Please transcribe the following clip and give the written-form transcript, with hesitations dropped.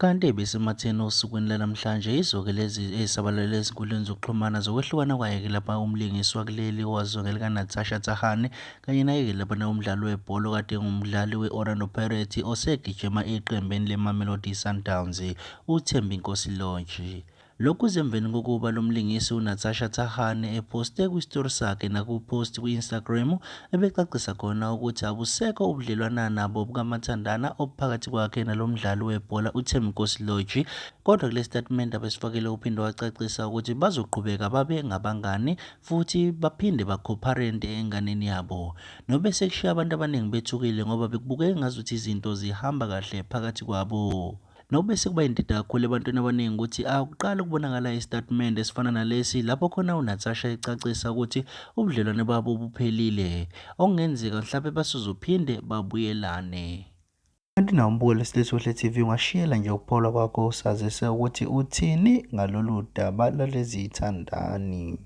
Kanti ebesematheni osukwini lanamhlanje yizo-ke lezi ezisabalele ezinkundleni zokuxhumana zokwehlukana kwaye-ke lapha umlingiswa kuleli owaziwa ngelikaNatasha Thahane kanye naye-ke laphana umdlali webhola okade engumdlali we-Orlando Pirates osegijima eqembini leMamelodi Sundowns uThembinkosi Lorch. Lokhu kuze emveni kokuba lo mlingisi uNatasha Thahane ephoste kwi-story sakhe naku-post kwi-Instagram ebecacisa khona ukuthi abusekho ubudlelwana nabo bukamathandana obuphakathi kwakhe nalo mdlali webhola uThembinkosi Lorch. Kodwa kule sitatimende abesifakile uphinde wacacisa ukuthi bazoqhubeka babe ngabangani futhi baphinde ba-co-parent enganeni yabo. Nobe sekushiya abantu abaningi bethukile ngoba bekubukeka ngazuthi izinto zihamba kahle phakathi kwabo. Nobe sekuba indida kakhulu ebantwini abaningi ukuthi akuqali ukubonakala isitatimende esifana nalesi lapho khona uNatasha ecacisa ukuthi ubudlelwane babo buphelile, okungenzeka mhlampe basezophinde babuyelane. Kanti nawe mbukeli Silethohle TV ungashiyela nje ukuphola kwakho usazise ukuthi uthini ngalolu daba lalezi thandani.